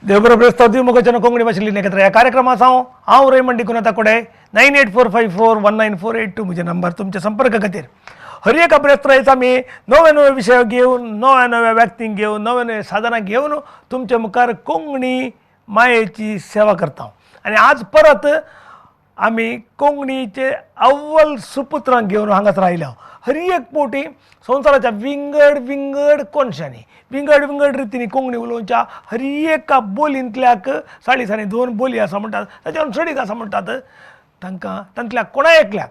देवबरो प्रस्ताव दिव मोगचन कोंकणी भाशेंतली एकत्र ह्या कार्यक्रमात हांव हांव रेमंड डिकुना ताकोडे 9845419482 म्हजे नंबर तुमच्या संपर्क खातीर. हर एका ब्रेस्तारायच आमी नवे नवे विशय घेवन, नव्या नव्या व्यक्तींक घेवन, नवे नवे साधनां घेवन तुमच्या मुखार कोंकणी मायेची सेवा करता. आनी आज परत आमी कोंकणीचे अव्वल सुपुत्रांक घेवन हांगासर आयल्या. हर एक पोटी संवसाराच्या विंगड विंगड कोनशांनी विंगड विंगड रितींनी कोंकणी उलोवच्या हर एका बोलींतल्याक साडे दोन बोली आसा म्हणटात, ताच्यावर चडीत आसा म्हणटात. तांकां तांतल्या कोणा एकल्याक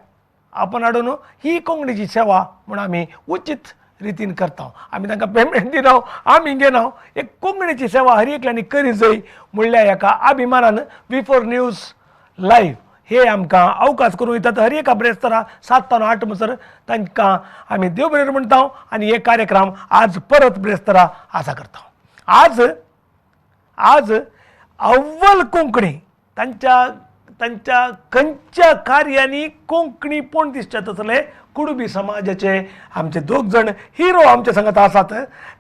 आपण हाडून ही कोंकणीची सेवा म्हूण आमी उचीत रितीन करता. आमी तांकां पेमेंट दिना, आमी घेना. एक कोंकणीची सेवा हर एकल्यांनी करी जाय म्हणल्यार एका अभिमानान V4 news live हे आमकां अवकाश करूं दितात. हर एका ब्रेस्तारा 7 ते 8 म्हणसर तांकां आमी देव बरें म्हणटा आनी हे कार्यक्रम आज परत ब्रेस्तारा आसा करता. आज आज अव्वल कोंकणी तांच्या तांच्या खंयच्या कार्यांनी कोंकणी पोण दिसता तसले कुडुबी समाजाचे आमचे दोग जण हिरो आमच्या संगत आसात,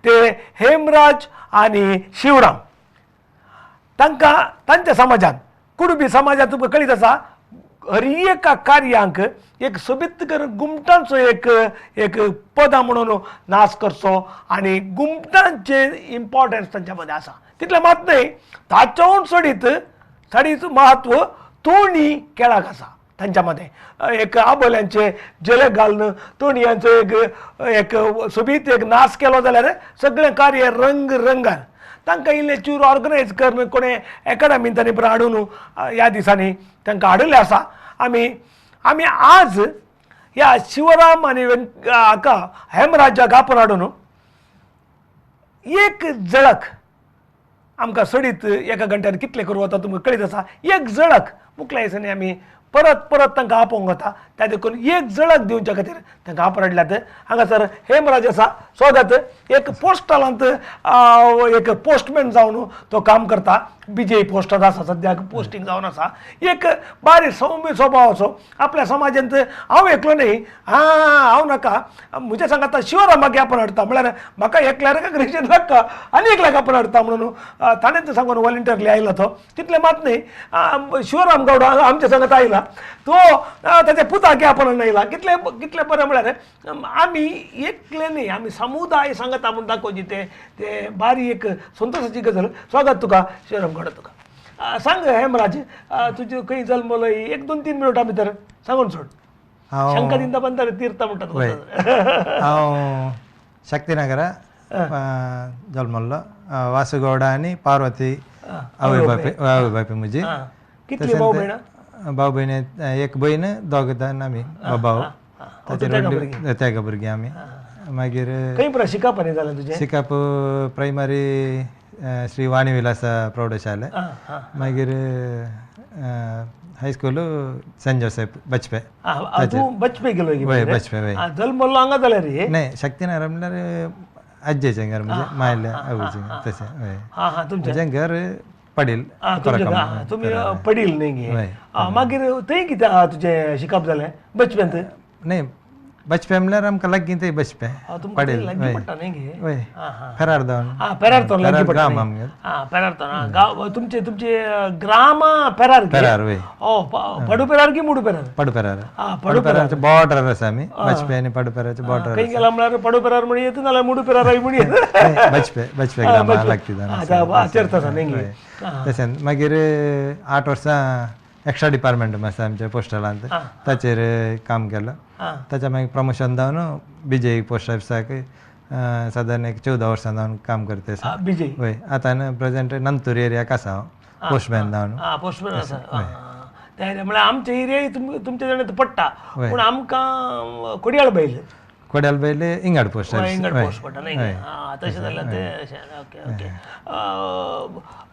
ते हेमराज आनी शिवराम. तांकां तांच्या समाजान कुडुबी समाजात तुमकां कळीत आसा, हर एका कार्यांक एक सोबीत करून गुमटांचो एक एक पदां म्हणून नाच करचो आनी गुमटांचें इम्पॉर्टन्स तांच्या मदें आसा. तितलें मात न्हय, ताच्याहून चडीत चडीत म्हत्व तोणी खेळाक आसा तांच्या मदें. एक आबोल्यांचे झेले घालून तोणयांचो एक एक सोबीत एक नाच केलो जाल्यार सगळें कार्य रंग रंगान तांकां इल्लें चूर ऑर्गनायज करून कोणें एकाडमीन तांणी बरें हाडून ह्या दिसांनी तांकां हाडिल्लें आसा. आमी आमी आज ह्या शिवराम आनी हाका हेमराजाक आपोवन हाडून एक झळक आमकां सडीत एका घंट्यान कितलें करूं वता तुमकां कळीत आसा. एक झळक मुखल्या दिसांनी आमी परत परत तांकां आपोवंक वता, त्या देखून एक झळक दिवच्या खातीर तांकां आपोवन हाडल्यात. हांगासर हेमराज आसा, स्वागत. एक पोस्टलांत एक पोस्टमॅन जावन तो काम करता, बीजे पोस्टांत आसा सद्याक पोस्टींग जावन आसा. एक बारीक सौम्य स्वभावाचो आपल्या समाजांत हांव एकलो न्हय, आं हांव नाका म्हज्या सांगाता शिवरामाक आपण हाडटा, म्हळ्यार म्हाका एकल्यार रिजन नाका आनी एकल्याक आपण हाडटा म्हणून ताणें सांगून वॉलंटियरली आयला तो. तितलें मात न्हय, शिवराम गौडा आमच्या सांगात आयला तो ताच्या पुताक आपण आयला. कितलें कितलें बरें म्हळ्यार आमी एकले न्हय, आमी समुदाय सांगता म्हूण दाखोवची ते ते बारी एक संतोशाची गजाल. स्वागत तुका शिवराम गौडा. तुका सांग हेमराज, तुजे खंय जल्मलो एक 2-3 मिनटां भितर सांगून सोड. शंकरिंद बंदर तीर्थ म्हणटात. हांव शक्तिनगर जल्मल्लो, वासुगौडा आनी पार्वती आवय बापय म्हजी. कितली भाव भयणां? भाव भयण एक भयण, दोग जाण आमी भाव. ताचेर तेगा भुरगीं आमी. मागीर खंय पुरा शिकप आनी जालें तुजें? शिकप प्रायमरी श्री वाणी विलास प्रौढशाला, मागीर हायस्कूल सेंट जोसेफ बचपे. तूं बचपे गेलो? वय बचपे. वय जल्मल्लो हांगा जाल्यार? न्हय, शक्तिनगर म्हणल्यार आज्जेचें घर म्हणजे मायल्या आवयचें तशें. वय म्हजें घर पडील. तुमी पडील न्ही गे. मागीर थंय कितें तुजें शिकप जालें बचप्यांत? न्हय, बचपे म्हणल्यार आमकां लागीं थंय बचपे पडील. वय पेरार दावन. पेरार तो लागीं पडटा. पेरार तो गांव तुमचे तुमचे ग्राम पेरार? पेरार वय. पडू पेरार की मुडू पेरार? पडू पेरार. पडू पेरारचे बॉर्डर आसा आमी, बचपे आनी पडू पेराचे बॉर्डर. खंय गेला म्हळ्यार पडू पेरार म्हण येता, नाल्यार मुडू पेरार म्हण येता. बचपे बचपे ग्राम लागता. चर्च आसा न्ही. तशें मागीर 8 वर्सां एक्स्ट्रा डिपार्टमेंट आसा आमच्या पोस्टलांत, ताचेर काम केलो. ताच्या मागीर प्रमोशन जावन बीजे पोस्ट ऑफिसाक सादारण एक 14 वर्सां जावन काम करता आसा. वय आतां प्रेजेंट नंतूर एरियाक आसा हांव पोस्टमॅन जावन. पोस्टमॅन आसा म्हळ्यार आमच्या एरिया तुमच्या जाण पडटा, पूण आमकां कोडियाळ बैल. कोड्याल बैल इंगाड पोस्ट. इंगाड पोस्ट पडटा न्ही. तशें जाल्यार तें ओके ओके.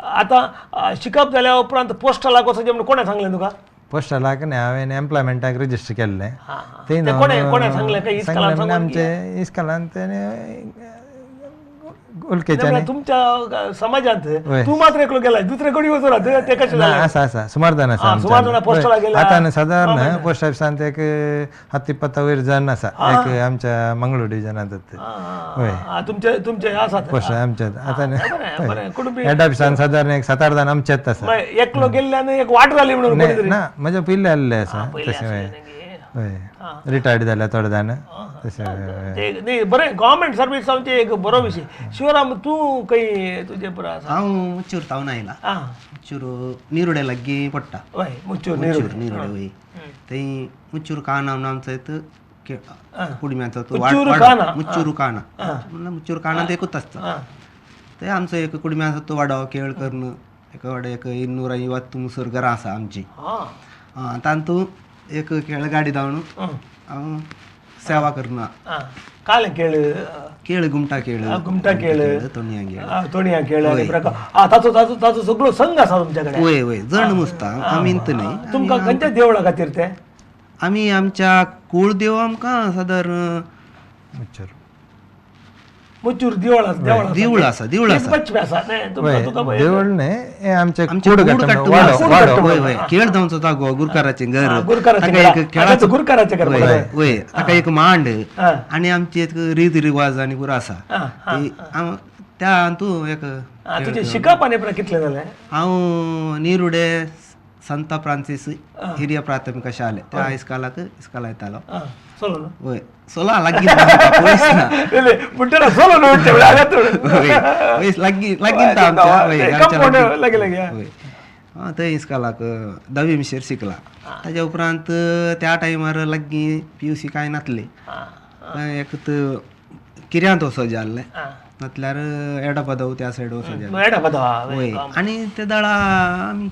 आतां शिकप जाल्या उपरांत पोस्टलाक वचचें म्हणून कोणें सांगलें तुका? पोस्टलाक न्ही, हांवें एम्प्लॉयमेंटाक रजिस्टर केल्लें. कोणें सांगलें? आमचे इस्कॉलान तेणें उलकेच्यानी तुमच्या समाजात वय. तू मात्र एकलो गेलाय, दुसरे कोणी वचून राहते ते कशें ना जालें? आसा आसा सुमार जाण आसा हा, आमच्या. सुमार जाणां पोस्टला वय. गेल्या. आतां सादारण पोस्ट ऑफिसांत एक हत्तीपत्ता वयर जाण आसा एक आमच्या मंगळूर डिविजनांत ते. वय. हा, तुमचे तुमचे आसात पोस्ट आमच्या आतां बरें बरें कुटुंबी हेड ऑफिसान सादारण एक 7-8 जाण आमचेच आसा. मागीर एकलो गेल्ल्यान एक वाट जाली म्हणून कोणी तरी. ना म्हज्या पयले आसले आसा पयलें तशें. वय आसलें न्ही. वय रिटायर्ड जाल्या थोडे जाण तशें. वय, वय. ते न्ही बरें गव्हर्मेंट सर्वीस आमची एक बरो विशय. शिवराम तूं खंय तुजे पुरो आसा? हांव मुच्चूर तावन आयला. आं मुच्चूर निरुडे लागीं पडटा. वय मुच्चूर मुच्चूर निरुडे वय थंय मुच्चूर काना म्हणून आमचो एक कुडम्याचो तो मुच्चूर वाडो. काना? मुच्चूर काना म्हणल्यार मुच्चूर काना ते एकूच आसता. थंय आमचो एक कुडम्याचो तो वाडो खेळ करून एक वाडो एक 250 मुसर घरां आसा आमची. आं तातूंत एक खेळ गाडी धांवन हांव सेवा करना. काल खेळ खेळ घुमटा खेळ घुमटा खेळ तोणयां खेळ तोणयां खेळ आनी प्रकार. आं ताचो ताचो ताचो सगळो संघ आसा तुमच्या कडेन? वय वय जण मुसता आमी इंत न्हय. तुमकां खंयच्या देवळा खातीर ते? आमी आमच्या कुळदेव आमकां सादारण मुच्चूर मुच्चूर देवळ आसा. देवळ आसा देवूळ आसा देवूळ आसा पचवे आसा न्ही तुमकां तुका वय देवूळ न्ही हें आमचें आमचें कूड कूड घातलं काडटा वाडो वाडो. वय वय खेळ जावचो जागो गुरकाराचें घर गुरकाराचें ताका घर. एक खेळाचो गुरकाराचें घर वय बरोबर. वय ताका एक मांड आं. आनी आमची एक रीत रिवाज आनी पुरो आसा ती त्या हातूंत एक तुजें शिकप आनी कितलें जालें? हांव निरुडे संता फ्रांसीस हिरिया प्राथमिक शाले त्या इस्कालाक इस्काला येतालो. सोलो न्हू? वय सोला लागीं पयस ना. म्हणटना सोलो न्हू म्हणचे वय वय लागीं लागीं आमच्या वय आमच्या लागीं लागीं. वय हांव थंय इस्कालाक धावी मिशेर शिकला. ताज्या उपरांत त्या टायमार लागीं PUC कांय नासली. एक किर्यांत वचो जाय आसलें नातल्यार एडापदाव त्या सायड वचो जाय. एडापदाव वय आनी ते दळा आमी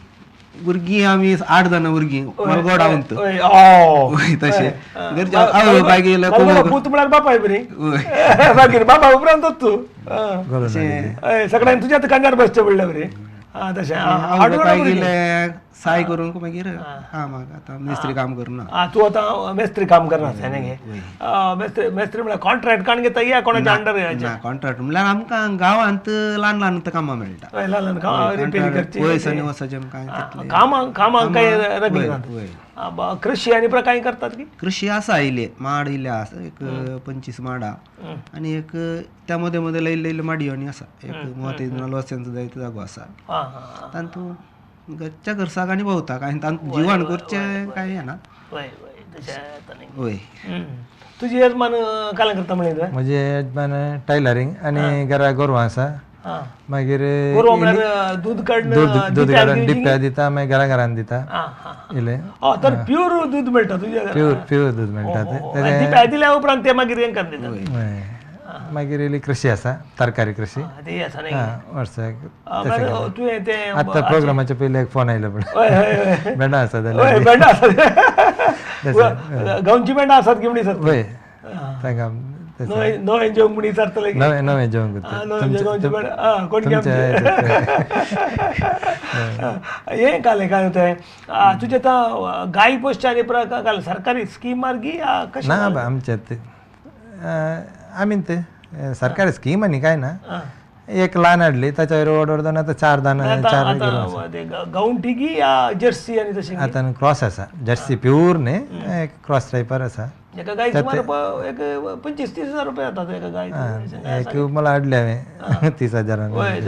भुरगीं आमी 8 जाणां भुरगीं मलगोड हांव वय तशें घरचे आवय बापाय गेले पूत म्हळ्यार बापाय बरी मागीर बाबा उपरांतच तूं सगळ्यांनी तुज्या कांद्यार बसचें पडलें बरी. आं तशें आवय बापाय गेले साय करूंक मागीर कामाक आतां मिस्त्री काम करून. आं तूं आतां मेस्त्री काम करना आसा न्ही गे? मेस्त्री मेस्त्री म्हळ्यार कॉन्ट्रॅक्ट काण घेता या कोणाच्या अंडर? ना कॉन्ट्रॅक्ट म्हणल्यार आमकां गांवांत ल्हान ल्हान कामां मेळटा. ल्हान ल्हान कामां रिपेरी करची वय सनी वचपाचें कांय तितलें कामां कामां कांय रेगुलर ना. कृषी आनी कांय करतात की? कृषी आसा इल्ले माड इल्ले आसा एक 25 माडां आनी एक त्या मदें मदें लयिल्ले इल्ले माडयो आनी आसा एक मोती लोस्यांचो जायतो जागो आसा. तातूंत घरच्या घरसाक आनी भोंवता कांय तांतूत जिवन करचें कांय येना. वय तुजी येजमान काल करता म्हणलें तुवें? म्हजें येजमान टायलरींग आनी घरा गोरवां आसा. मागीर दूध काडून दूध काडून डिप्प्या दिता मागीर घरा घरान दिता इल्लें. तर प्यूर दूध मेळटा तुज्या? प्यूर प्यूर दूध मेळटा. डिप्प्या दिल्या उपरांत ते मागीर हें करून दिता. मागीर इल्ली कृषी आसा तरकारी कृषी वर्साक. आतां प्रोग्रामाच्या पयलीं एक फोन आयलो पण भेंडा आसा जाल्यार भेंडा आसा गांवची भेंडा आसात की म्हणी सर? वय तांकां नवें जेवण म्हणी विचारतले नवें नवें जेवण करता. हें कालें काय तें तुजें आतां गाय पोसचें आनी काल सरकारी स्कीम मार्गी कशें? ना आमचें ते आमी ते सरकारी स्कीम आनी कांय ना. एक ल्हान हाडली ताच्या वयर व्हड आतां 4 दान 4 गांवठी की या जर्सी आनी तशें? आतां क्रॉस आसा जर्सी प्यूर न्ही एक क्रॉस टायपार आसा. एका गाय सुमार एक 25-30 हजार रुपया जाता एका गाय. एक मला हाडले हांवें 30 हजारान. वय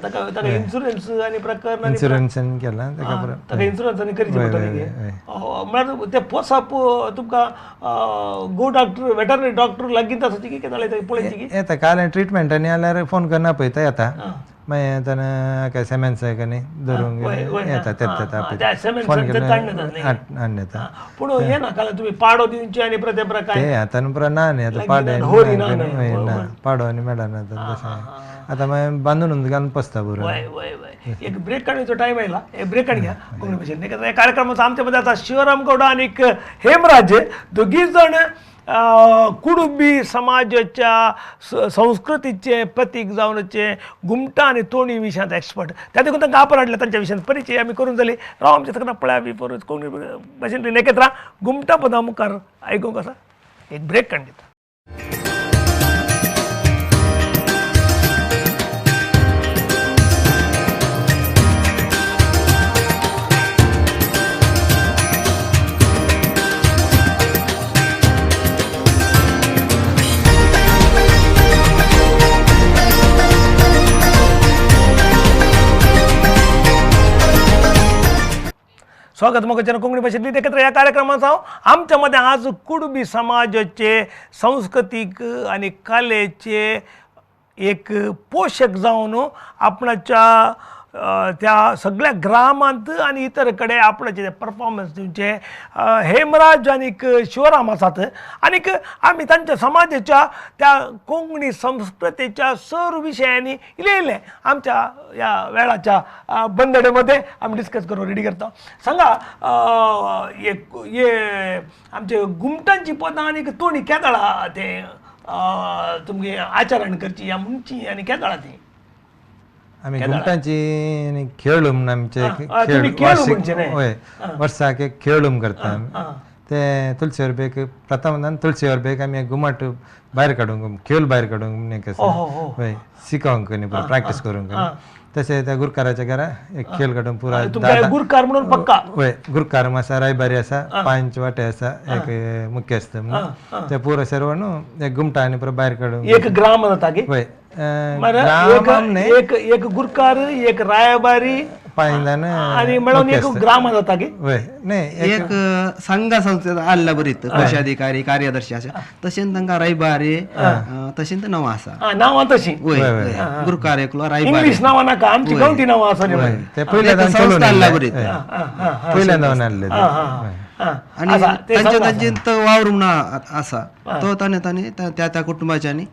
ताका ताका इन्शुरन्स आनी प्रकरण इन्शुरन्स केला ताका ताका इन्शुरन्स आनी करचें पडटलें. म्हळ्यार तें पोसप तुमकां गो डॉक्टर वेटरनरी डॉक्टर लागींच आसा की कितें जालें पळयची की? येता काल ट्रिटमेंट आनी जाल्यार फोन करून आपयता येता मागीर येतना काय सेमेन्साक आनी धरूंक येता तेत फोन करून हाडून येता. पूण हें ना काल तुमी पाडो दिवचे आनी परत ते आतां पुरो ना न्ही आतां पाडे ना पाडो आनी मेळना आतां तशें. आतां मागीर बांदून घालून पोसता बरो. वय वय वय एक ब्रेक काडण्याचो टायम आयला. एक ब्रेक काडून घ्या कोंकणी भाशेन. ह्या कार्यक्रमाचो आमच्या मध्ये आतां शिवराम गौडा आनी हेमराज दोगीय जाण कुडुंबी समाजाच्या संस्कृतीचे प्रतीक जावनचे घुमटा आनी तोणी विशयांत एक्सपर्ट त्या देखून तांकां आपण हाडले तांच्या विशयांत परिचय आमी करून जाली. राव आमच्या सगळ्यांना पळया बी परत कोंकणी भाशेन एकत्र घुमटा पदां मुखार आयकूंक आसा. एक ब्रेक काडून घेता. स्वागत मोगाच्यान कोंकणी भाशेंतली एकत्र ह्या कार्यक्रमांत हांव आमच्या मदें आज कुडबी समाजाचे सांस्कृतीक आनी कलेचे एक पोशक जावन आपणाच्या त्या सगळ्या ग्रामांत आनी इतर कडेन आपणाचे परफॉर्मन्स दिवचे हेमराज आनीक शिवराम आसात आनीक आमी तांच्या समाजाच्या त्या कोंकणी संस्कृतेच्या सर विशयांनी इल्लें इल्लें आमच्या ह्या वेळाच्या बंदडेमध्ये आमी डिस्कस करून रेडी करता. सांगा हे आमचे घुमटांची पदां आनीक तोणी केदळा ते तुमगे आचरण करची या म्हणची आनी केदळा ती? आमी घुमटांची आनी खेळूम म्हणून आमचे खेळ हय वर्साक एक खेळूम करता आमी. ते तुलसी वरबेक प्रथम तुलसी वरबेक आमी घुमट भायर काडूंक खेळ भायर काडूंक म्हणून एक आसा हय शिकोवंक न्ही प्रॅक्टीस करूंक. तशें त्या गुरकाराच्या घरा एक खेळ काडून पुरा गुरकार म्हणून पक्का हय गुरकार आसा रायबारी आसा पांच वाटे आसा एक मुख्यस्थ म्हणून ते पुरो सर्व न्हू एक घुमटा आनी पुरो भायर काडूंक एक ग्राम जाता की हय एक एक गुरकार एक रायबारी आणि मेळून एक ग्राम जाता की हय न्ही एक संघा संस्थेत आल्ला बरीत कोशाधिकारी कार्यदर्शी अशें तशेंच तांकां रायबारी तशेंच नांवां आसा नांवां तशीं वय गुरकार एकलो रायबारी इंग्लीश नांवां नाका आमची गांवठी नांवां आसा ते पयल्या आल्ला बरीत पयल्या नांवान आल्ले आणि तांचे तांचे तो वावर म्हणून आसा तो ताणें ताणें त्या त्या कुटुंबाच्यानी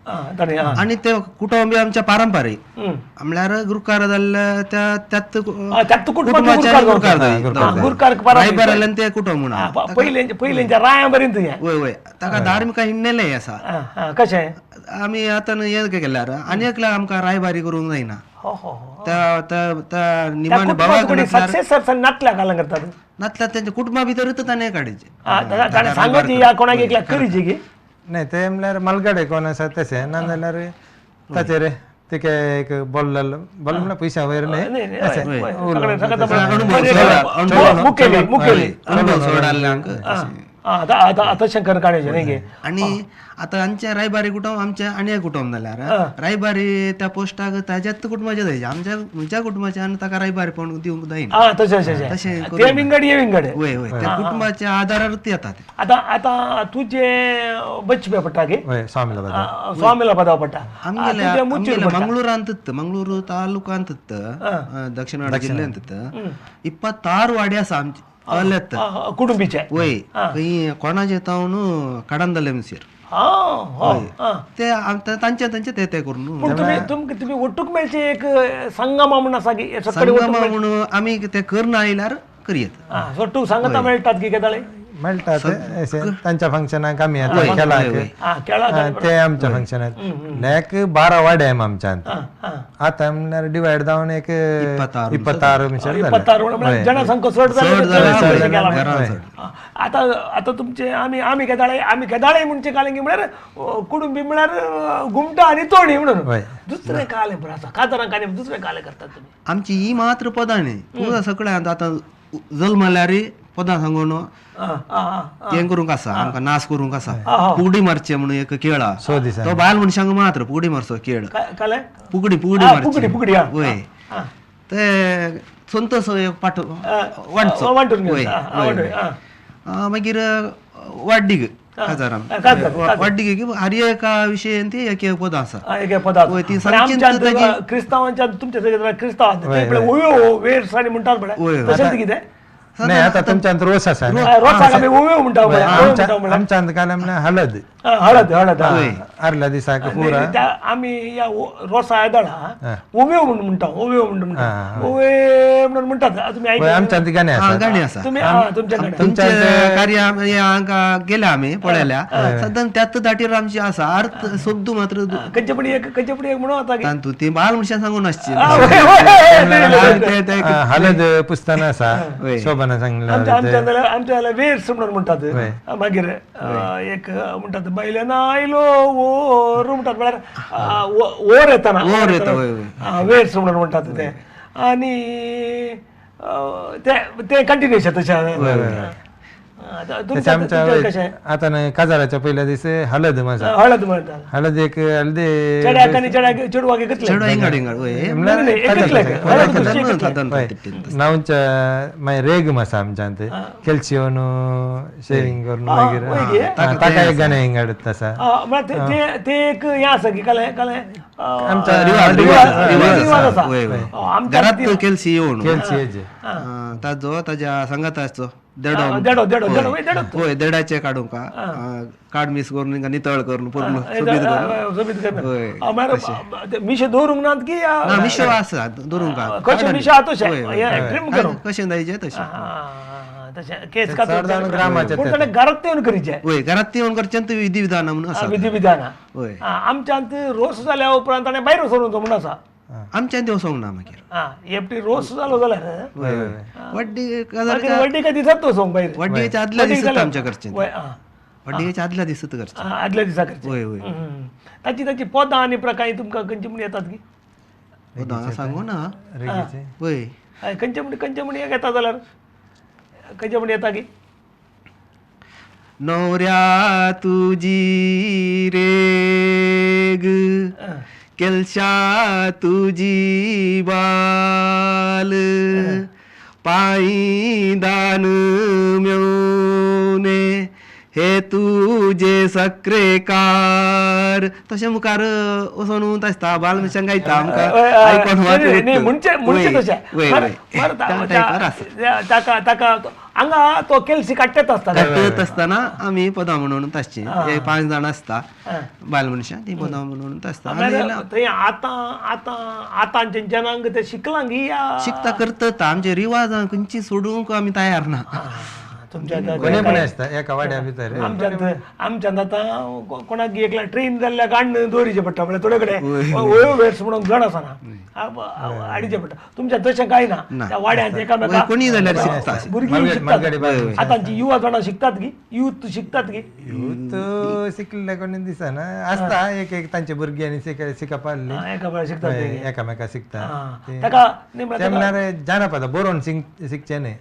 आणि ते कुटुंब आमच्या पारंपारीक म्हणल्यार गुरकार जाल्ल्या त्या त्यात कुटुंबाच्या गुरकार रायबार जाल्ल्यान ते कुटुंब म्हणून पयलींच्या राया पर्यंत वय वय ताका धार्मिक हिणेलें आसा कशें आमी आतां हें केल्यार आनी एकल्या आमकां रायबारी करूंक जायना त्या त्या निमाणे भावाक नातल्या घालून करतात नातल्या त्यांच्या कुटुंबा भितरूच ताणें काडीचे सांगायची या कोणाक एकल्या करीची की नाही ते म्हणल्यार मालगाडे कोण आसा तशें ना जाल्यार ताचेर तिका एक बोल्ल बोल म्हणल्यार पयशा वयर न्ही मुखेली अनुभव तशें करून काडचें न्ही. आणि आता आमच्या रायबारी कुटुंब आमच्या आनी एक कुटुंब जाल्यार रायबारी त्या पोस्टाक ताज्याच कुटुंबाचे जायचे आमच्या म्हज्या कुटुंबाचे आनी ताका रायबारी पण दिवंक जायना तशें ते विंगड हे विंगड वय वय त्या कुटुंबाच्या आधारार येता. आतां आतां तुजें बचपे पडटा की स्वामीला पदाव पडटा आमगेले मंगळूरांत मंगळूर तालुकांत दक्षिण जिल्ल्यांत 26 वाडी आसा आमची अलेत कुटुंबीचे वय खंय कोणाचे तावन काडंदले मिसर ते तांचे तांचे ते ते करून. पूण तुमी तुमी ಒಟ್ಟುಕ್ मेळचे एक संगमा म्हणून आसा की संगमा म्हणून आमी ते करना आयल्यार करयत सोटूक सांगता मेळटात की केदाळे मेळटात तांच्या फंक्शनाक आमी येता खेळाक ते आमच्या फंक्शनाक लेक 12 वाडे आमच्यात आतां म्हणल्यार डिवायड जावन एक 26 जनसंख्या चड जाली. आतां आतां तुमचे आमी आमी केदाळे आमी केदाळे म्हणचे कालेंगी म्हळ्यार कुटुंबी म्हळ्यार घुमटा आनी तोणी म्हणून दुसरें कालें बरें आसा काजारां कालें दुसरें कालें करतात तुमी. आमची ही मात्र पदां न्ही पुरा सगळ्यांत आतां जल्मल्यार पदां सांगून हें करूंक आसा आमकां नाश करूंक आसा. फुगडी मारचे म्हणून एक खेळ आसा तो बायल मनशांक मात्र फुगडी मारचो खेळ फुगडी फुगडी मारची वय ते संतोष एक पाठ वांटचो वय मागीर वाड्डीग काजारां वाड्डीग हर एका विशयान ती एक एक पदां आसा पदां ती क्रिस्तांवांच्या तुमच्या क्रिस्तांव ओयो वेर्स आनी म्हणटात पळय तशेंच कितें नाही आता तुमच्यात रोस आसा आमच्यात काल म्हणल्यार हळद हळद हळद आर्ल्या दिसाक पुरा आमी ह्या रोसा येदळा ओव्यो म्हणून म्हणटा ओव्यो म्हणून म्हणटा ओवे म्हणून म्हणटात तुमी आमच्यात गाणे आसा गाणे आसा तुमी तुमच्या तुमच्या कार्य हांगा गेल्या आमी पळयल्या सद्दां त्याच दाटीर आमची आसा अर्थ शब्द मात्र खंयचे एक खंयचे एक म्हणून आता तांतू ती बाल मनशां सांगून आसची हळद पुसतना आसा शोभना सांगला आमच्या आमच्या वेर्स म्हणून म्हणटात मागीर एक म्हणटात बैल्यान आयलो ओर म्हणटात म्हळ्यार ओर येताना ओर येता वेर्स म्हणून म्हणटात ते आनी ते ते कंटिन्युएशन तशें. तशें आमच्या आतां काजाराच्या पयल्या दीस हळद आसा. हळद म्हणटात. हळद एक हळदी नांवच्या मागीर रेग आसा आमच्यांत केलशी येवन शेविंग करून मागीर ताका एक गाणें हिंगाडत आसा. ते एक हें आसा की घरात केलशी येवन केलशी ताजो ताज्या सांगात आसचो देडो देडो होय देडाचे काडूंक काड मिस करून नितळ करून पूर्ण सोबीत करून मिशो दवरूंक नात की ना मिशो आसा दवरूंक कशें मिशो आसा तशें ट्रीम करूंक कशें जायचे तशें तशें केस कातून घरात येवन करीचे. वय घरात येवन करचें विधी विधान म्हणून आसा. विधी विधान वय आमच्यांत रोस जाल्या उपरांत ताणें भायर वचून म्हणून आसा. आमच्यान वचोंक ना मागीर एकटी रोस जालो जाल्यार वड्डी दिसत वचोंक भायर वड्डीच्या आदल्या दिसत आमच्या घरचे. वड्डीच्या आदल्या दिसत घरचे आदल्या दिसा करचे. वय वय ताची ताची पदां आनी प्रकार तुमकां खंयची म्हण येतात की पदां सांगू ना. वय खंयचे म्हण खंयचे म्हण येता जाल्यार खंयचे म्हण येता की नवऱ्या तुजी रेग केलशा तुजी बाल पायी दान मेवणे हे तुजे सक्रेकार. तशें मुखार वचोन आसता बाल मनशां गायता आमकां आयकोन ताका ताका हांगा तो केलसी काडटात आसता काडटत आसतना आमी पदां म्हणून आसची 5 जाण आसता बायल मनशां ती पदां म्हणून आसता. थंय आतां आतां आतांचे जनांक ते शिकलां की शिकता करतात आमचे रिवाज खंयची सोडूंक आमी तयार ना. कोणी आसता एका वाड्या भितर आमच्यांत आमच्यांत आतां कोणाक एकल्या ट्रेन जाल्ल्या काडून दवरीचें पडटा म्हळ्यार थोडे कडेन वयो वेर्स म्हणून जण आसना हाडीचें पडटा. तुमच्या तशें कांय ना त्या वाड्यांत एकामेका कोणी जाल्यार शिकता भुरगीं शिकतात. आतांची युवा जाणां शिकतात की यूथ शिकतात की यूथ शिकल्ले कोणी दिसना आसता एक एक तांचे भुरगीं आनी शिकपा एकामेका शिकतात एकामेका शिकता ताका म्हणल्यार जानपद बरोवन शिकचें न्ही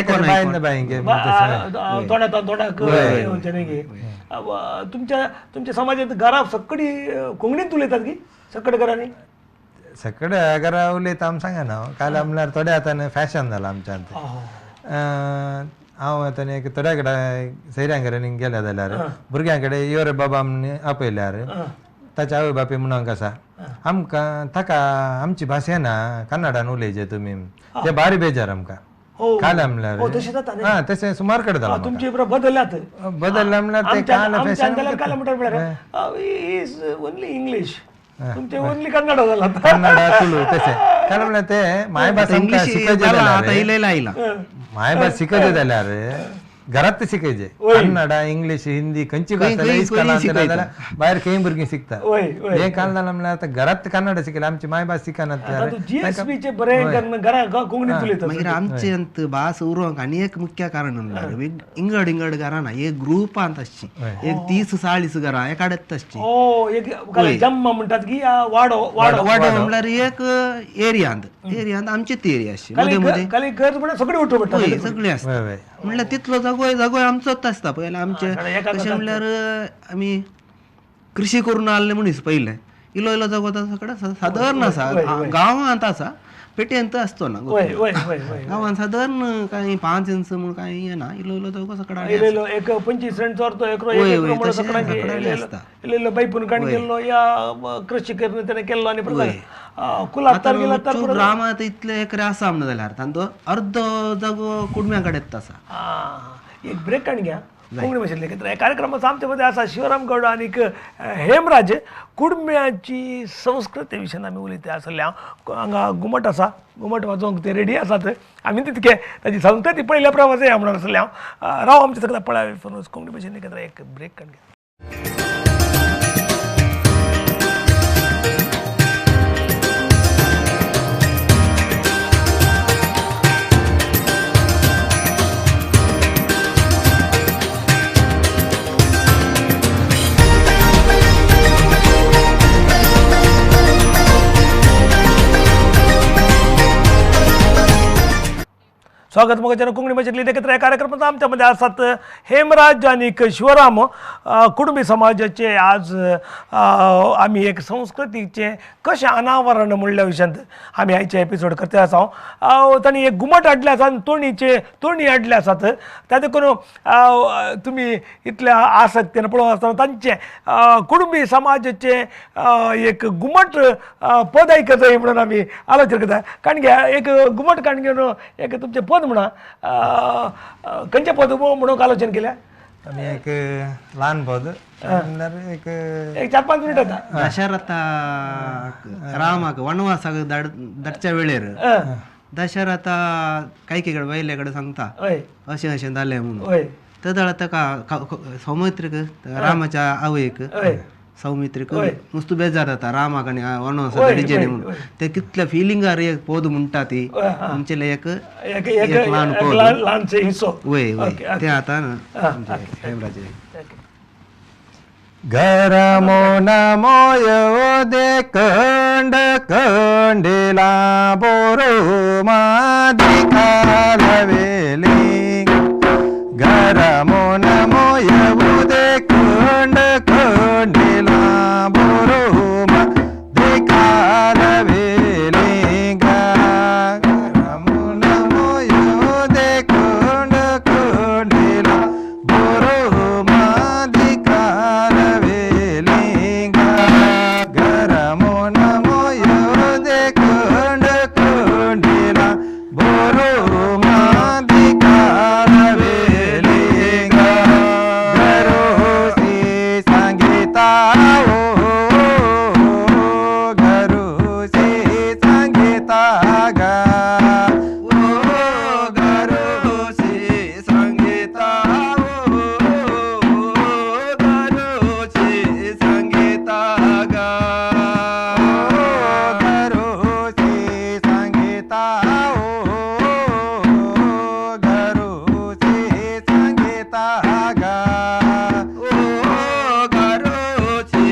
बायन बायंगे तोंडात तोंडाक येवचें न्ही की तुमच्या तुमच्या समाजांत घरां सगळी कोंकणींत उलयतात की सगळे घरांनी सगळे घरा उलयता आमी सांगना काल म्हणल्यार थोड्या आतां फॅशन जाला आमच्यांत. हांव आतां एक थोड्या कडेन सैऱ्यां कडेन गेल्या जाल्यार भुरग्यां कडेन यो रे बाबा म्हण आपयल्यार ताच्या आवय बापूय म्हणूंक आसा आमकां ताका आमची भास येना कन्नडान उलयचे तुमी ते भारी बेजार आमकां. काल म्हणल्यार हा तशें सुमार कडेन जालां तुमचे बदलल्यात बदलल्या म्हणल्यार ते काल फॅशन ओन्ली इंग्लीश तुमचे ओन्ली कन्नड जाला कन्नड तुळू तशें काल म्हणल्यार ते मायभास आमकां शिकयचे जाल्यार मायभास शिकयचे जाल्यार घरात शिकयचे कन्नड इंग्लीश हिंदी खंयची भास इस्कॉलांत जाल्यार भायर खंय भुरगीं शिकता. हें काल जालां म्हणल्यार आतां घरात कन्नड शिकयले आमची मायभास शिकनात. मागीर आमचे भास उरोंक आनी एक मुख्य कारण म्हणल्यार इंगड इंगड घरां ना एक ग्रुपांत आसची एक 30-40 घरां एकाडेच आसची. म्हणटात की वाडो वाडो म्हणल्यार एक एरियांत एरियांत आमची ती एरिया आसची मदें मदें सगळी सगळी आसता म्हणल्यार तितलो जागोय जागोय आमचोच आसता. पयलें आमचे कशें म्हणल्यार आमी कृषी करून आसले मनीस पयलें इलो इलो जागो सगळो सादारण आसा गांवांत आसा पेटेंत आसचो ना गांवांत सादारण कांय 5 इंच म्हूण कांय येना इलो इलो जागो सगळो एक 25 सेंट चोरतो आसता इलो बायपून काण केल्लो या कृषी करून तेणें केल्लो आनी ग्रामांत इतले एकरे आसा म्हणून जाल्यार तांचो अर्दो जागो कुडम्या कडेन आसा. एक ब्रेक काण घ्या कोंकणी भाशेंतले ह्या कार्यक्रमाचो आमचे मदें आसा शिवराम गौड आनी हेमराज कुडम्याची संस्कृती विशयान आमी उलयता आसले. हांव हांगा घुमट आसा घुमट वाजोवंक ते रेडी आसात आमी तितके ताची संस्कृती पळयल्या प्रवास या म्हणून आसले हांव राव आमचे सगळ्या पळय कोंकणी भाशेन एक ब्रेक काण घ्या. स्वागत मोगाच्यान कोंकणी भाशेंतली एकत्र ह्या कार्यक्रमात आमच्यामध्ये आसात हेमराज आनी शिवराम कुटुंबी समाजाचे. आज आमी एक संस्कृतीचे कशें अनावरण म्हणल्या विशयांत आमी आयचे एपिसोड करते आसा. तांणी एक घुमट हाडले आसा आनी तोणीचे तोणी हाडले आसात. त्या देखून तुमी इतल्या आसक्तीन पळोवंक आसतना तांचे कुटुंबी समाजाचे एक घुमट पद आयकत म्हणून आमी आलोचना करता. काणग्या एक घुमट काणगे एक तुमचें पद म्हणा, खंयचें पद म्हणूंक आलोचन केल्या? आमी एक ल्हान पद म्हणल्यार एक एक 4-5 मिनिट जाता. दशरथा रामाक वनवासाक धाडच्या वेळेर दशरथ कैकेकडे वयले कडेन सांगता अशें अशें जालें म्हणून. तेदळा ताका सौमित्रीक रामाच्या आवयक सौमित्रीक नुस्तो बेजार जाता रामाक आनी वनवासाक धाडचें न्ही म्हणून. ते कितल्या फिलिंगार एक पद म्हणटा ती आमचेले एक ल्हान पद ल्हानशें हिस्सो. वय वय तें आतां हेमराजे. गरमो नमोय दे कंड कंडिला बोरो मादिकालवेली. गरमो नमोय दे कंड कंडिला बोरो मादिकालवेली. गरमो नमोय दे कंड कंडिला बोरो मादिकालवेली. गरमो नमोय दे कंड कंडिला बोरो मादिकालवेली. गरोसी सांगिता ओ गरोसी सांगिता गा ओ गरोसी सांगिता ओ गरोसी सांगिता गा गरोसी सांगिता ओ गरोसी सांगिता गा ओ गरोसी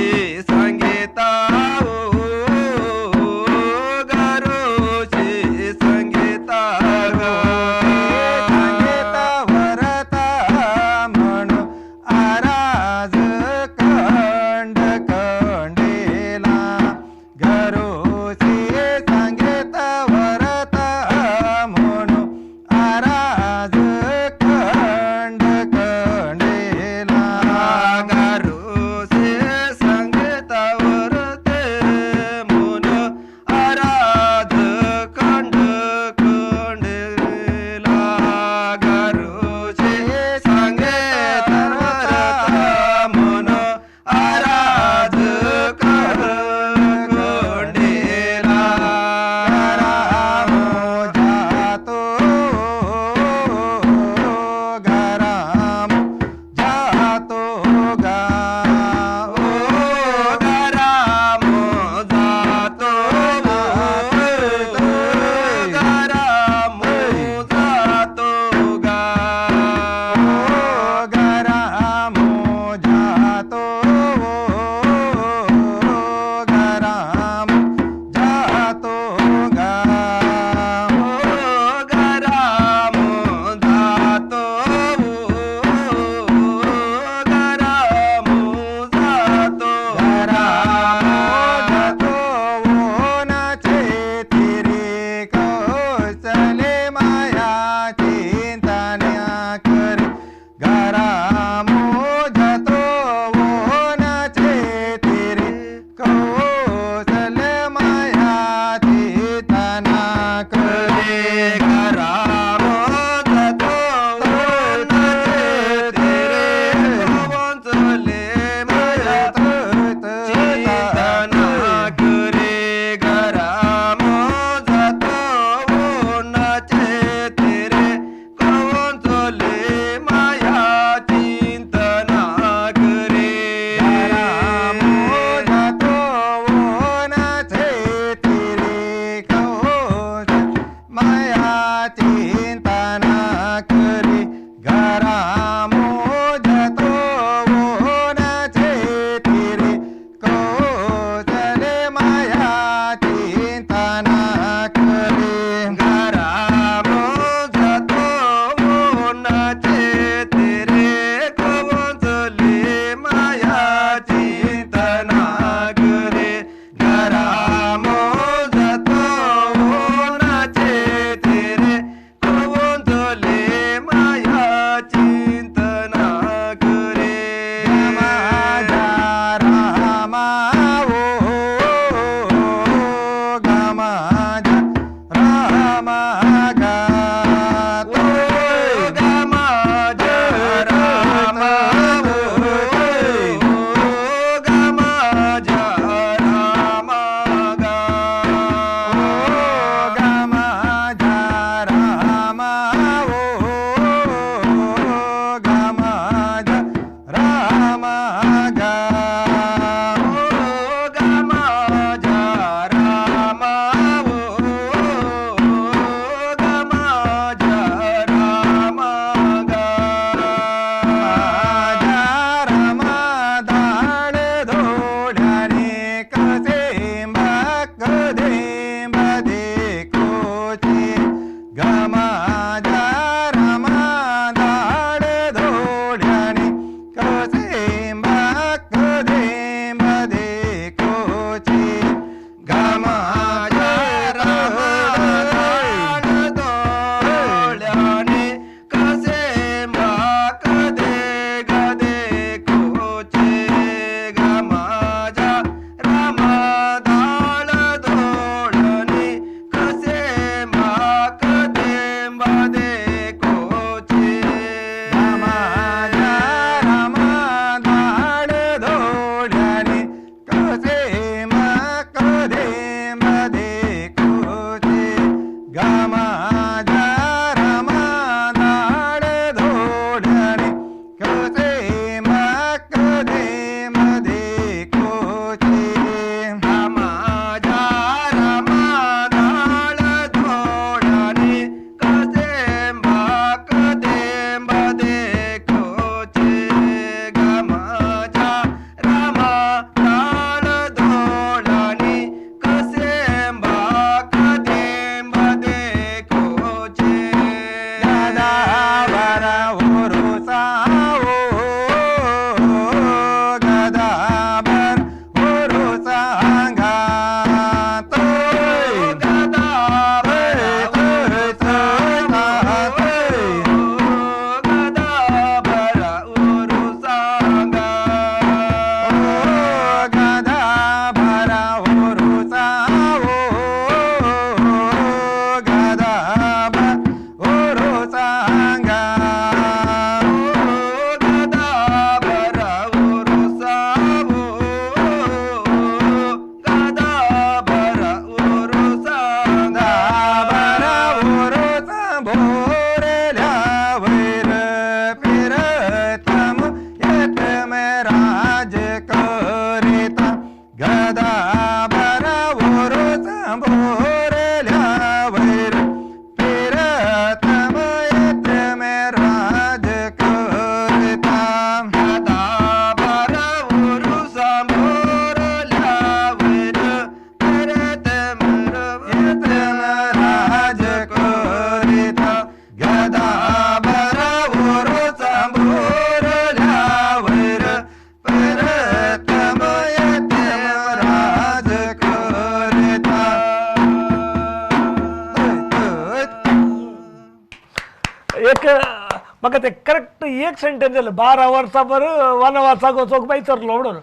म्हाका ते करेक्ट एक सेंटेन्स जालें 12 वर्सां बर वनवासाक वचोंक बाय चरलो म्हणून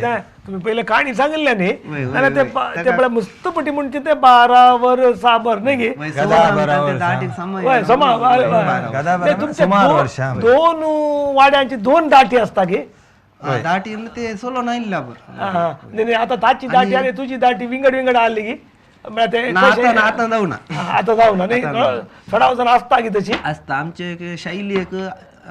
तें तुमी पयलें काणी सांगिल्लें न्ही जाल्यार ते ते पळय मुस्तपटी म्हणचे ते 12 वर्सां बर न्ही गे समा तुमचे दोन वाड्यांची 2 दाटी आसता गे दाटी ते सोलो नायिल्ल्या न्ही आतां ताची दाटी आनी तुजी दाटी विंगड विंगड आहली गी म्हळ्यार आतां जावना आतां जावना न्ही थोडा वचून आसता की तशी आसता आमचे एक शैली एक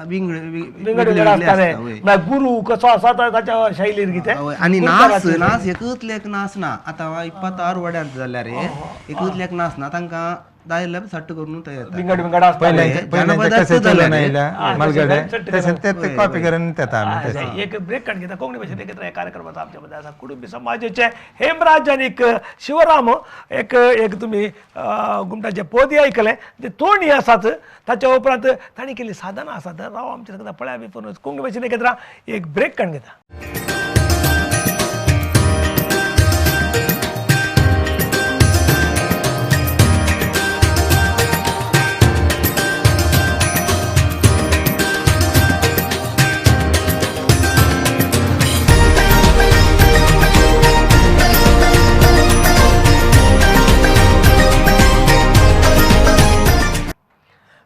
विंगड विंगड विंगड आसता न्ही म्हळ्यार गुरू कसो आसा ताच्या शैलीर कितें आनी नाच नाच एकूच लेख नाच ना आतां 26 वाड्यांत जाल्यार एकूच लेख नाच ना तांकां दायल्या सट्ट करून तयार विंगड विंगड आसता एक ब्रेक काढून घेता कोंकणी भाशेत एकत्र कार्यक्रम आसा आमच्या मध्ये आसा कुटुंबी समाजाचे हेमराज आनी शिवराम एक एक तुमी घुमटाचे पोदी आयकले ते तोंडी आसात ताच्या उपरांत तांणी केल्ली साधनां आसात राव आमच्या सांगता पळया बी कोंकणी भाशेत एकत्र एक ब्रेक काढून घेता.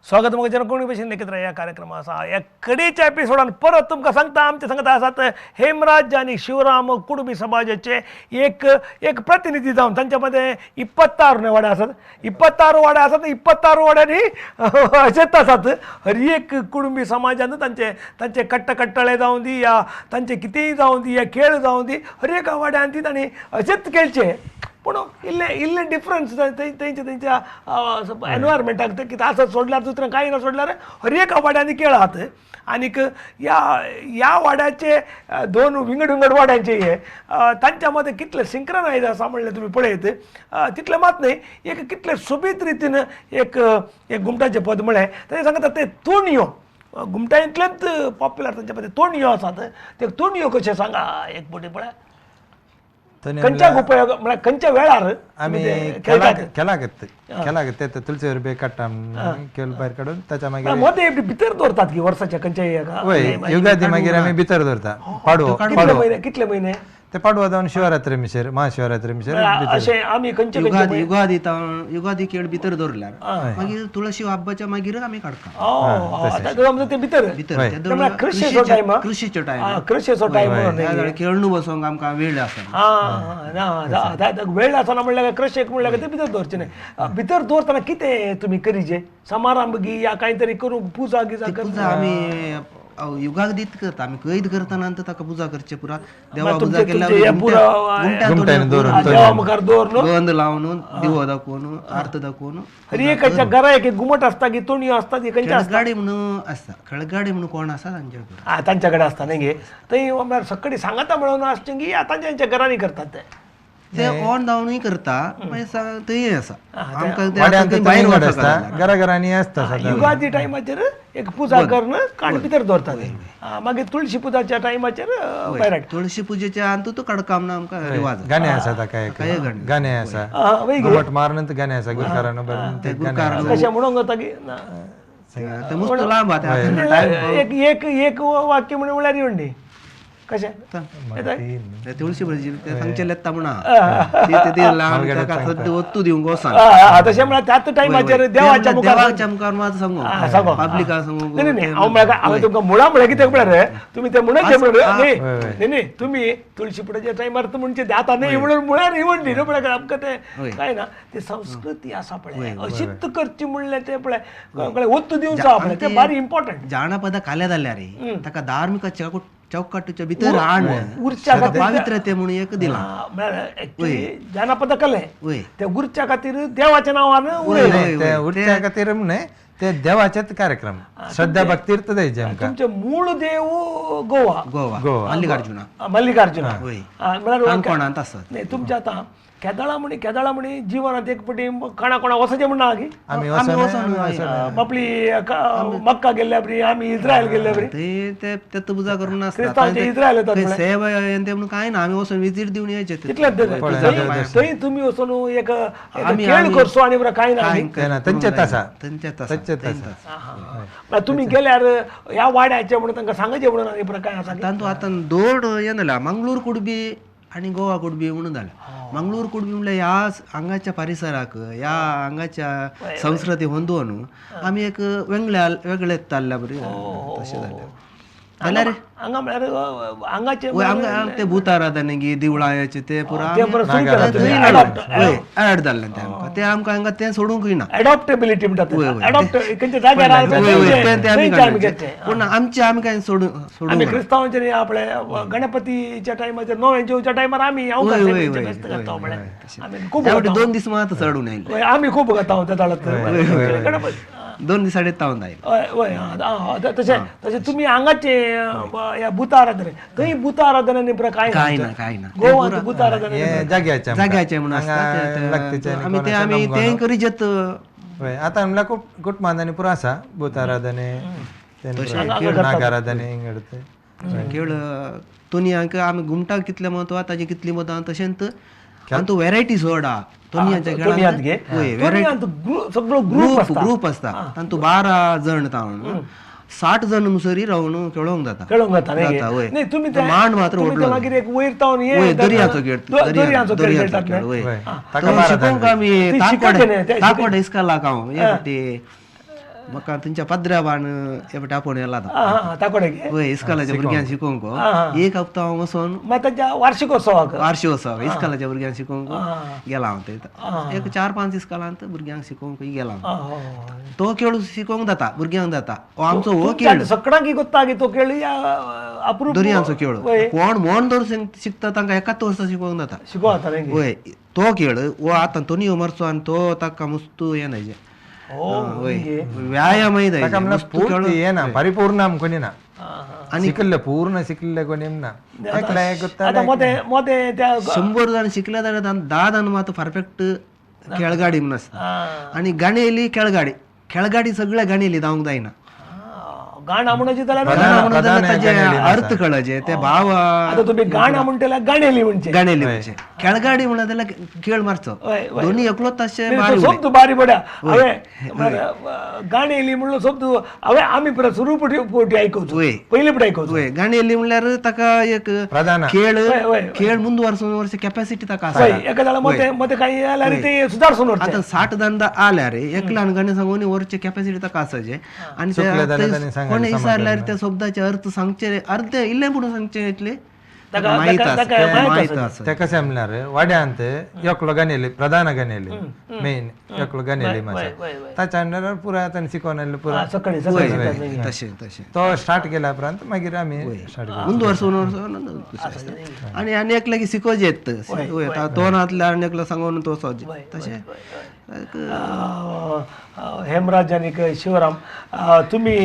स्वागत मग जन कोणी भाशेन एकत्र ह्या कार्यक्रम आसा ह्या कडेच्या एपिसोडान परत तुमकां सांगता आमचे सांगता आसात हेमराज आनी शिवराम कुटुंबी समाजाचे एक एक प्रतिनिधी जावन तांच्या मदें 26 वाडे आसात 26 वाडे आसात 26 वाड्यांनी अशेंच आसात हर एक कुटुंबी समाजान तांचे तांचे कट्टकट्टळे जावं दी या तांचे कितेंय जावं दी या खेळ जावं दी हर एका वाड्यान ती तांणी अशेंच खेळचे पूण इल्ले इल्ले डिफरन्स तेंच्या तेंच्या एनवायरमेंटाक ते कितें आसत सोडल्यार दुसरें कांय ना सोडल्यार हर एका वाड्यांनी खेळ आहात आनीक ह्या ह्या वाड्याचे 2 विंगड विंगड वाड्यांचे हे तांच्या मदें कितले सिंक्रनायज आसा म्हणलें तुमी पळयत तितलें मात न्ही एक कितले सोबीत रितीन एक एक घुमटाचें पद म्हळें तें सांगता ते तोणयो घुमटांतलेच पॉप्युलर तांच्या मदें तोणयो आसात ते तोणयो कशें सांगा एक पटी पळय खंयच्या उपयोग म्हळ्यार खंयच्या वेळार आमी खेळाक खेळाक ते तुळशीवर बी काडटा खेळ भायर काडून ताच्या मागीर मदें भितर दवरतात की वर्साच्या खंयच्या वय युगादी मागीर आमी भितर दवरता पाडवो कितले कितले म्हयने ते पाडवो जावन शिवरात्री मिशेर महाशिवरात्री मिशेर अशें आमी खंयचे युगादी युगादी खेळ भितर दवरल्यार मागीर तुळशी हब्बाच्या मागीर आमी काडटा ते भितर भितर कृषीचो टायम कृषीचो टायम कृषीचो टायम खेळणू बसोंक आमकां वेळ आसा वेळ आसना म्हणल्यार कृषीक म्हणल्यार ते भितर दवरचे न्ही भितर दवरतना कितें तुमी करीजे समारंभ गी या कांय तरी करूंक पुजा गिजा पुजा आमी युगादीत करता आमी कैद करतना ताका पुजा करचे पुरा देवा पुजा केल्यार देवा मुखार दवरलो गंध लावन दिवो दाखोवन आर्त दाखोवन हर एकाच्या घरा एक घुमट आसता की तोणयो आसता ती खंयच्या खळगाडी म्हणून आसता खळगाडी म्हणून कोण आसा तांच्या कडेन तांच्या कडेन आसता न्ही गे थंय म्हळ्यार सकाळी सांगाता म्हणून आसचें की तांच्या तांच्या घरांनी करतात ते ते ऑन डावनूय करता मागीर थंय आसा आमकां भायर आसता घरा घरांनी आसता युगादी टायमाचेर एक पुजा करून काण भितर दवरतात मागीर तुळशी पुजाच्या टायमाचेर भायर तुळशी पुजेच्या अंतू तो काडकाम ना आमकां रिवाज गाणे आसा ताका एक गाणे आसा घुमट मारून गाणे आसा गुरकारान कशें म्हणूंक जाता की मस्त लांब एक एक एक वाक्य म्हणून म्हळ्यार येवन न्ही कशें तुळशी भजी सांगचें लेत्ता म्हणा सद्या वत्तू दिवंक वसान तशें म्हळ्यार त्याच टायमाचेर देवाच्या मुखार देवाच्या मुखार मात सांगू सांगू पब्लिका सांगू न्ही न्ही हांव म्हळ्यार हांवें तुमकां मुळां म्हळ्यार कित्याक म्हळ्यार तुमी तें म्हणचे म्हणून न्ही न्ही न्ही तुमी तुळशी पुजेच्या टायमार म्हणचे आतां न्ही म्हणून मुळां न्ही म्हणली न्हू म्हळ्यार आमकां तें कांय ना ती संस्कृती आसा पळय अशीच करची म्हणलें तें पळय कळ्ळें वत्तू दिवचो पळय तें भारी इम्पॉर्टंट जाणपदा काल्या जाल्यार ताका धार्मिक चौकटच्या भितर हाण पावित्र्यते म्हणून एक दिला जानपद कले ते उरच्या खातीर देवाच्या नांवान ते उरच्या खातीर न्हय ते देवाचेच कार्यक्रम श्रद्धा भक्तीर द्यायचे आमकां तुमचे मूळ देव गोवा गोवा गोवा मल्लिकार्जुना मल्लिकार्जुना काणकोणांत आसत न्ही तुमच्या आतां केदळा म्हणी केदळा म्हणी जिवनात एक पटी कोणा कोणा वचचें म्हणना की आमी आपली मक्का गेल्ल्या बरी आमी इस्रायल गेल्ल्या बरी ते ते पुजा करून क्रिस्तांवचे इस्रायल येतात सेवा ते म्हणून काय ना आमी वचून विजीट दिवन येयचे तितलें थंय तुमी वचून एक खेळ करचो आनी बरें कांय ना तेंचेच आसा तेंचेच आसा ताचेच आसा. तुमी गेल्यार ह्या वाड्याचे म्हणून तांकां सांगचे म्हणून काय आसा तांतू आतां दोड हें जाल्या मंगळूर कुडबी आनी गोवा कुडबी म्हणून जाल्या. मंगळूर कुडबी म्हणल्यार ह्या हांगाच्या परिसराक ह्या हांगाच्या संस्कृती होंदोवन आमी एक वेगळ्या वेगळे ताल्ल्या बरी तशें जालें. जाल्यार हांगा म्हळ्यार हांगाचे हांगा ते भूताराधने गी दिवळाचे ते पुरा एड जाल्लें तें आमकां तें आमकां हांगा तें सोडूंकय ना. एडॉप्टेबिलिटी म्हणटात पूण आमचें आमी कांय सोडूं आमी क्रिस्तांवांचे आपले गणपतीच्या टायमाचेर नवें जेवच्या टायमार आमी खूब 2 दीस मात चडून आयले आमी खूब गाता त्या गणपती 2 दीस साडे तावन आयले. हय हय तशें तशें तुमी हांगाचे ह्या भूताराधने थंय भूताराधना काय काय ना काय ना गोवांत भूताराधना जाग्याचे जाग्याचे म्हणून आसता आमी ते आमी तें करीत. आतां म्हणल्यार कुटुंबांनी पुरो आसा भूताराधने नागाराधने खेळ तोनयांक आमी घुमटाक कितलें म्हत्व ताजें कितलें म्हत्व तशेंच आनी तो वेरायटी चड आहा तोनयांच्या खेळांत. सगळो ग्रुप ग्रुप आसता तातूंत 12 जण तावन 60 जण मुसरी रावन खेळोंक जाता खेळोंक जाता न्ही. तुमी मांड मात्र व्हडलो मागीर एक वयर तावन हे दर्याचो खेळ दर्याचो खेळ खेळटात. तो शिकोवंक आमी ताकोड इस्कॉलाक हांव हे फावटी म्हाका तुमच्या पाद्र्याबान हे फावटी आपोवन येला वय इस्कॉलाच्या भुरग्यांक शिकोवंक एक हप्तो हांव वचोन ताच्या वार्षिकोत्सवाक वार्षिकोत्सवाक इस्कॉलाच्या भुरग्यांक शिकोवंक गेला हांव थंय एक 4-5 इस्कॉलांत भुरग्यांक शिकोवंक गेला हांव. तो खेळ शिकोवंक जाता भुरग्यांक जाता हो आमचो हो खेळ सगळ्यांक गोत्ता की तो खेळ दर्यांचो खेळ कोण मोन धरून शिकता तांकां एकाच वर्सा शिकोवंक जाता शिकोवता वय. तो खेळ हो आतां तोनी मरचो आनी तो ताका मुस्तू हें जायचे व्यायामय ना परिपूर्ण कोणी ना शिकल्ले पूर्ण शिकल्ले कोणी ना 100 जण शिकले जाल्यार 10 जण मात परफेक्ट खेळगाडी म्हणून आसता आनी गाणी येयली खेळगाडी खेळगाडी सगळ्या गाणी येयली जावंक जायना. गाणं म्हणचे जाल्यार ताजे अर्थ कळचे ते भाव आतां तुमी गाणं म्हणटल्यार गाणेली म्हणचे गाणेली म्हणचे खेळगाडी म्हणत जाल्यार खेळ मारचो दोनी एकलोच तशें सोब तूं बारी बड्या हांवें गाणेली म्हणलो सोब तूं हांवें आमी परत सुरू पोटी आयकवचो पयले पटी आयकवचो. गाणी येयली म्हणल्यार ताका एक खेळ खेळ मुंदवर्सून वर्स कॅपॅसिटी ताका आसा. एका जाल्यार मते मते कांय जाल्यार ते सुदारसून आतां 60 जाण आल्यार एकल्यान गाणें सांगून वरचे कॅपॅसिटी ताका आसाचे आनी कोण विचारल्यार त्या शब्दाचे अर्थ सांगचे अर्थ इल्ले म्हणून सांगचे इतले माहित आसा. ते कशें म्हणल्यार वाड्यांत एकलो गाणेली प्रधान गाणेली मेन एकलो गाणेली मातशें ताच्या अंडर पुराय ताणें शिकोवन आयले पुराय तशें तशें तो स्टार्ट केल्या उपरांत मागीर आमी स्टार्ट केलो मुंदवर्सून आनी आनी एकल्याक शिकोवचें येत तो नासल्यार आनी एकलो सांगून तो सोज तशें. हेमराज आनी शिवराम तुमी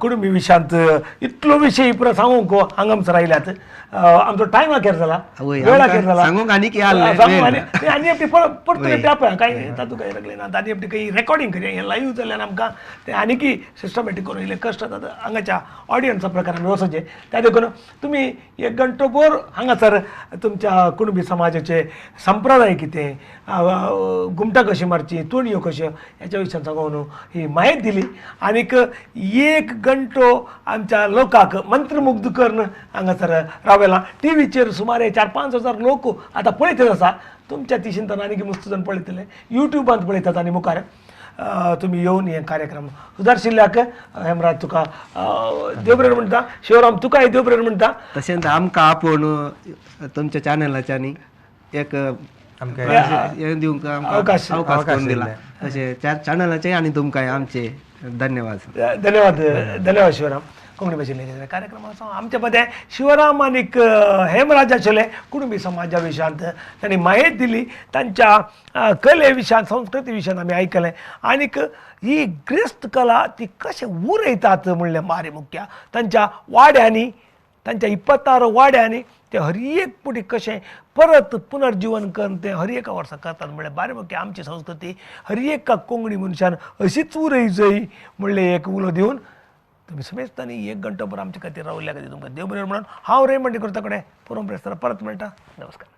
कुटुंबी विशयांत इतलो विशय पुरो सांगूंक हांगासर आयल्यात आमचो टायम अखेर जाला वेळ अखेर जाला सांगूंक आनी आनी एकटी परतून एकटी आपया कांय तातूंत कांय लागलें ना आनी एकटी काही रेकॉर्डिंग करया हें लायव्ह जाल्यार आमकां तें आनीकय सिस्टमॅटीक करून इल्लें कश्ट जाता हांगाच्या ऑडियन्सा प्रकारान वचचें त्या देखून तुमी एक घंटोभर हांगासर तुमच्या कुणबी समाजाचे संप्रदाय कितें घुमटां कशी मारची तोणयो कश्यो हेच्या विशयान सांगून ही म्हायती दिली आनीक एक घंटो आमच्या लोकांक मंत्रमुग्ध करून हांगासर रावयला. टीव्हीचेर सुमारे 4-5 हजार लोक आतां पळयतले आसा तुमच्या तिशीन तर आनीक मस्त जण पळयतले युट्यूबांत पळयतात आनी मुखार तुमी येवन हे कार्यक्रम सुदारशिल्ल्याक हेमराज तुका देवप्रेर म्हणटा शिवराम तुकाय देवप्रेर म्हणटा. तशेंच आमकां आपोवन तुमच्या चॅनलाच्यानी एक दिवंक अवकाश करून दिला तशें चॅनलाचे आनी तुमकां आमचे धन्यवाद. धन्यवाद धन्यवाद शिवराम. कोंकणी भाशेंतले कार्यक्रम आसा आमचे मदें शिवराम आनीक हेमराज आशिल्ले कुटुंबी समाजा विशयांत तांणी म्हायती दिली तांच्या कले विशयांत संस्कृती विशयांत आमी आयकलें आनीक ही ग्रेस्त कला ती कशें उरयतात म्हणलें मारे मुख्य तांच्या वाड्यांनी तांच्या 26 वाड्यांनी ते हर एक पुटी कशें परत पुनर्जीवन करून ते हर एका वर्सा करतात म्हणल्यार बारे मुख्य आमची संस्कृती हर एका कोंकणी मनशान अशीच उरय जाय म्हणलें एक उलो दिवन तुमी समेस्तांनी एक घंटो भर आमचे खातीर रावल्ल्या खातीर तुमकां देव बरें म्हणून हांव रेमंड करता कडेन पुरोम प्रेस्तार परत मेळटा. नमस्कार.